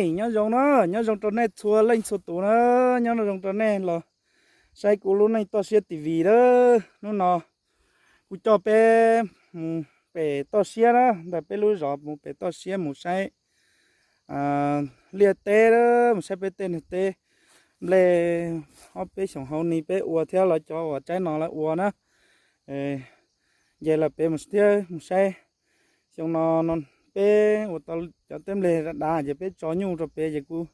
Nyob zoo na, nyob zoo rau nej txhua leej txhua tus na, nyob zoo rau nej los saib kuv lub neej toj siab T V na. Hnub no kuv coj peb mus pem toj siab na, ntawm peb lub zos mus pem toj siab mus saib liaj teb, mus saib peb tej niag teb nplej. Ob peb xyoos hauv no peb ua thiab lawv cov uas tsaib no lawv ua na. Nce lawm pem mus thiab mus saib. Xyoo no peb ua tau cov teb nplej dav dav ces peb tso nyuj rau pem ces kuv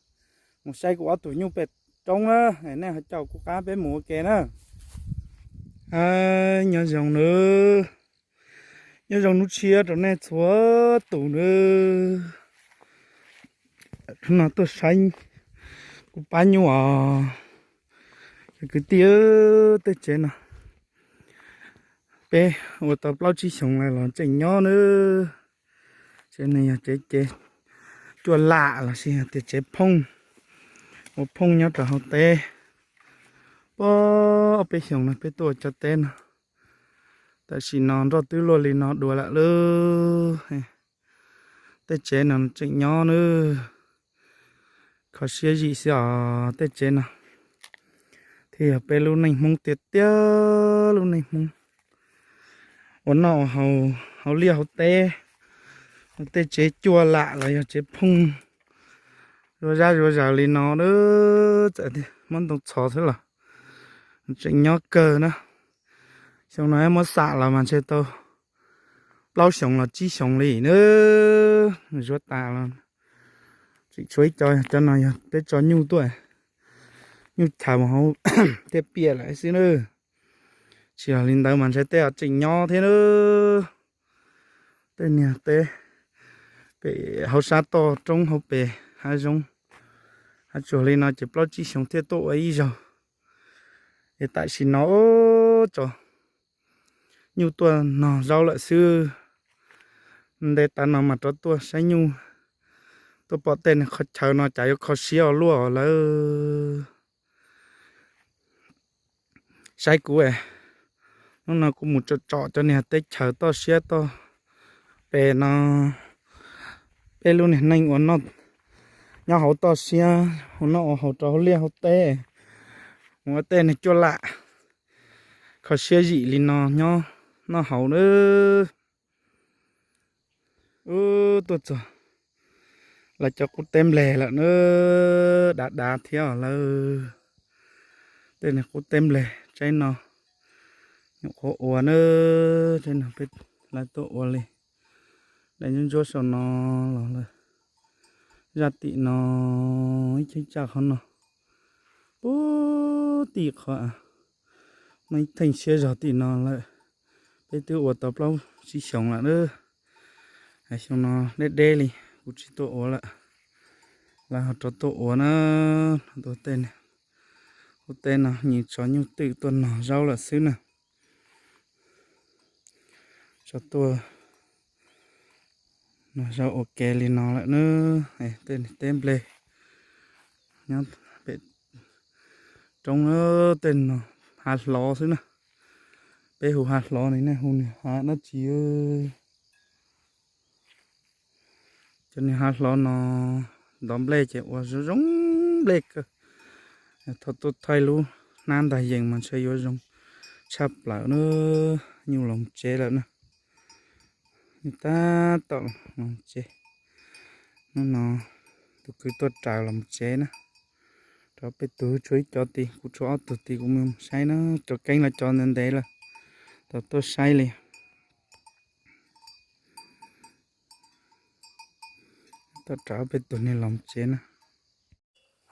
mus saib kuv ob tug nyuj pem roob na. Nej ho caum kuv qab peb mus ua ke na. Nyob zoo na, nyob zoo hnub tshiab rau nej txhua tus na. Hnub no tuaj saib kuv pab nyuj os. Cov kwv tij, tej tsev no peb ua tau plaub tsib xyoos lawm los tseem nyob na. Tsev no yog tsev, tsev cuaj lam los sis tias tsev phooj, ua phooj nyob rau hauv teb. Puag ob peb xyoos no peb tuaj ua cov teb no, tam sim no nroj twb luaj li no dua lawm lauj. Tej tsev no tseem nyob na. Kho siab zim xwb os, tej tsev no thiaj yog peb lub neej Hmoob tiag tiag, lub neej Hmoob ua noj ua haus hauv liaj hauv teb. Tej tsev cuaj lam los yog tsev phooj zuaj zab zuaj zaws li no na, txawm muab ntoo txhov xwb los tseem nyob kawg na. Xyoo no muab xam los mas ntshe tau plaub xyoos los tsib xyoos li na. Zuaj tas los tseem tshuav ib co, cov no yog peb tso nyuj tuaj, nyuj chaws mus hauv thiaj piam lawm xwb na. Tsis yog li ntawd mas ntshe tej tseem nyob thiab na. Tej niag teb pem hauv sab toj roob hauv pes hav zoov, hav tsuag li no ces plaub tsib xyoos thiaj tuaj ua ib zaug. Es tam sim no tso nyuj tuaj nog zaub lawm xwb. Ntev tas no mas rov tuaj saib nyuj, tuaj pom tej niag qhov chaw no cas yuav kho siab ua luaj lawm. Saib kuv, hnub no kuv mus tsom tsom cov niag teb chaws toj siab toj pes no, peb lub niag neej ua noj nyob hauv toj siab, ua noj ua haus rau hauv liaj hauv teb, mus ua tej niag cuaj lam kho siab zim li no nyob noj haus na. Ub, tuaj txog lawv cov qub teb npleg lawm na, dav dav thiab lawm. Tej niag qub teb npleg tsaib no nyuam qhuav ua na, tsaib no peb lawv tuaj ua li daim ntsuab ntsuab saum no los lawm, zaj tim no, ib cheeb tsam qhov no, puag tim qhov muaj ib theej siab zog tim no lawm. Peb twb ua tau plaub tsib xyoos lawm na. Xyoo no deb deb li kuv tsis tuaj ua lawm, lawv ho rov tuaj ua na. Ua tej, ua tej no nyias tso nyuj twm tuaj nog zaub lawm xwb na. Tso tuaj nog zaub ua ke li no lawm na. Tej teb npleg nyob pem roob na, tej no hav hlov xwb na. Peb hu hav hlov ne, nej hu nws hav dab tsi? Cov niag hav hlov no ntov nplej ces ua zoo zoo nplej kawg. Thaum tuaj thaij lub hnab ntag yees mas ntshe yuav zoo tshaj plaws na. Nyuj los tsev lawm na. Nyuj tab tom los tsev. Hnub no tus kwv tuaj raws los tsev na. Rau peb tug tshuav ib co tid, kuv tshuav ob tug tid kuv mus saib na. Cov keeb los cov ntev ntev lawm, tau tuaj saib li. Tau raws peb tug niag los tsev na.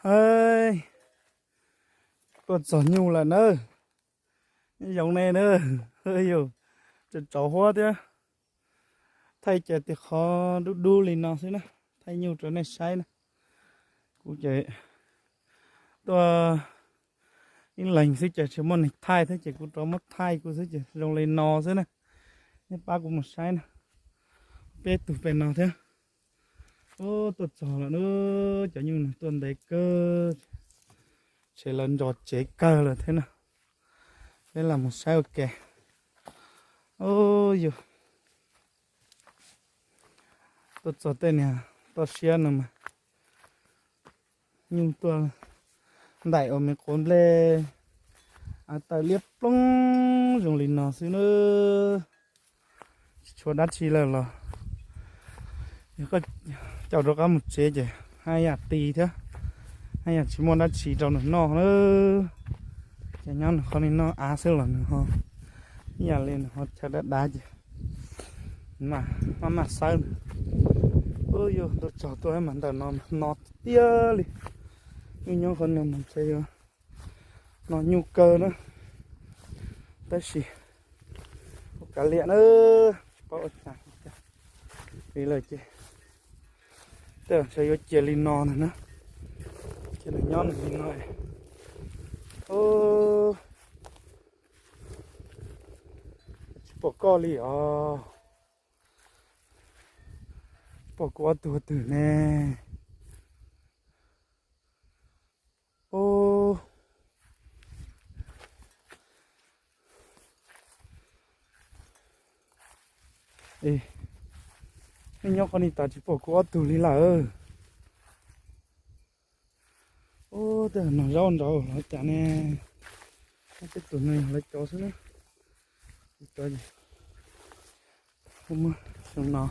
Hais, tuaj txog nyuj lawm na. Nyob zoo nej na. Yus tseem tsaus huab thiab. Thaij cas tias qhov dub dub li no xwb na. Thaij nyuj rau nej saib na. Kuv ces tuaj ib leeg xwb ces tsis muaj neeg thaij thiab ces kuv rov muab thaij kuv xwb ces zoo li no xwb na. Nej pab kuv mus saib na. Peb tug pem no thiab. Ub, tuaj txog lawm na. Cov nyuj no tuaj ntev kawg, ntshe lawv ntso tsev kawg lawm thiab na. Peb los mus saib ua ke. Ub, yus tuaj txog tej niag toj siab no mas Nyuj tuaj ntaim ua me quav nplej, av tawm liab ploog zoo li no xwb na. Tsis tshuav dab tsi lawm los yog koj caum rov qab mus tsev ces haj yam qis thiab, haj yam tsis muaj dab tsi rau nws noj na. Ces nyob nws qhov li no av xwb los nws ho ib yam li nws ho chaw dav dav ces maj maj xawb. Ub, yuav ntuj tsaug tuaj mas ntawm no no tiag li. Nyuj nyob qhov no mas ntshe yuav no nyuj kawg na. Tab sis ua kav liam na, tsis paub ua cas li lawm ces tej zaum ntshe yuav cia li no ntag na. Ces nws nyob nws li no. Tsis pom koj li os. Pom kuv ob tug twg ne? Ub, nej nyob qhov ni tas tsis pom kuv ob tug li lawm. Ub, tej no zaub nraud los cas ne? Tej tus no yog lawv cov xwb na. Cov no,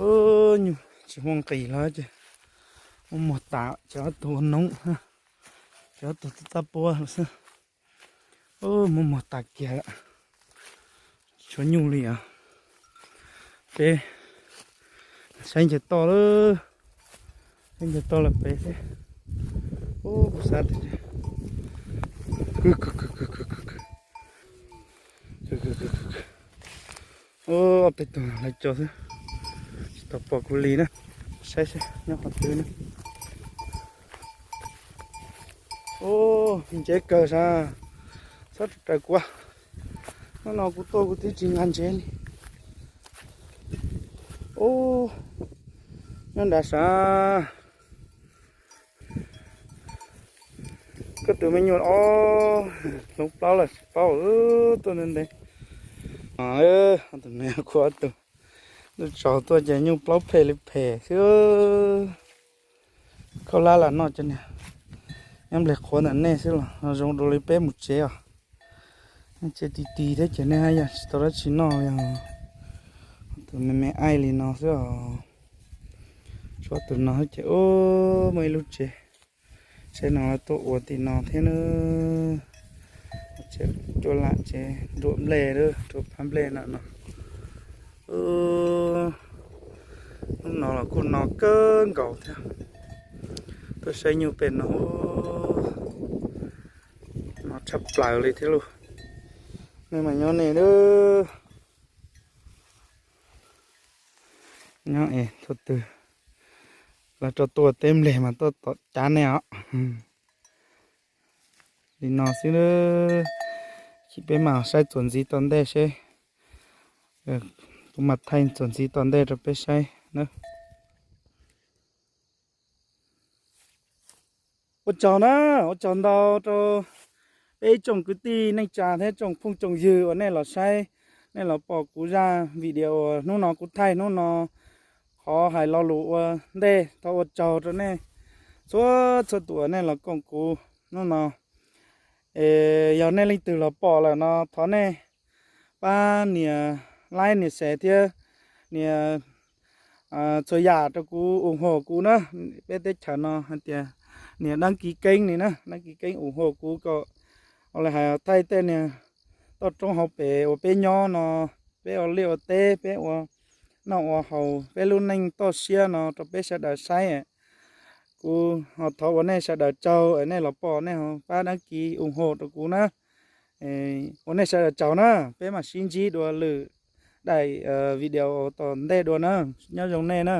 ub, nyuj tsis muaj nqis lawm ces muab muag tas, cov ob tug ua noob, cov ob tug tab puab lawm xwb. Ub, muab muag tas kiag lawm, tsis tshuav nyuj li os. Peb saib ncaws toj lawm, saib ncaws toj lawm pem xwb. Ub, kuv xav tias Ub, ob peb tug lawv cov xwb, tsis tau pom kuv li na. Saib seb nyob qhov twg na. Ub, ntsev kawg sas, txhob raws kuv. Hnub no kuv tuaj kuv twb tsis nqa ntsev li. Ub, nyob nrad sas. Koj tus me nyuam os, hloov plaub los tsis paub, tuaj ntev ntev. Tus me kuv ob tug, ntuj tsaus tuaj ces nyuj plaub phem li phem xwb. Khaub hlab lam noj cov niag nyob npleg qhuav ntawm nej xwb los zoo dua li peb mus tsev os. Nej tsev ti ti thiab ces nej haj yam tsis tau dab tsi noj li os. Tus me me aij li no xwb os. Tshuav tus no ces ub, muaj ib lub tsev, tsev no tuaj ua tim no thiab na. Tsev cuaj lam tsev nruam nplej, nruam phab nplej no no. Hnub no los kuj no kawg nkaus thiab. Tuaj saib nyuj pem no, no tshaj plaws li thiab lauj. Nej mas nyob nej, nyob es thaum twg lawv rau tuaj teb nplej mas tuaj tom cav nej os. Li no xwb, cia peb mam saib txuas ntxiv tom ntej seb, kuv mam thaij txuas ntxiv tom ntej rau peb saib na. Ua tsaug na, ua tsaug ntau rau peb ib tsoom kwv tij neej tsa thiab tsoom phooj tsoom ywg uas nej los saib, nej los pom kuv zaj video uas hnub no kuv thaij hnub no. Qhov hais lo lus ua ntej thov ua tsaug rau nej txhua txhua tus uas nej los koom kuv hnub no. Es yog nej leej twg los pom lawm no thov nej pab nias like nias share thiab nias txhua yam rau kuv ủng hộ kuv na. Peb teb chaws no hais tias nias đăng ký kênh ni na, đăng ký kênh ủng hộ kuv kom ua li hais thaij tej niag toj roob hauv pes uas peb nyob no, peb ua liaj ua teb, peb ua noj ua haus, peb lub neej toj siab no rau peb sawv daws saib. Kuv ho thov ua nej sawv daws tsaug es nej los pom nej ho pab đăng ký ủng hộ rau kuv na. Ua nej sawv daws tsaug na, peb mam sib ntsib dua lwm daim video tom ntej dua na. Nyob zoo nej na.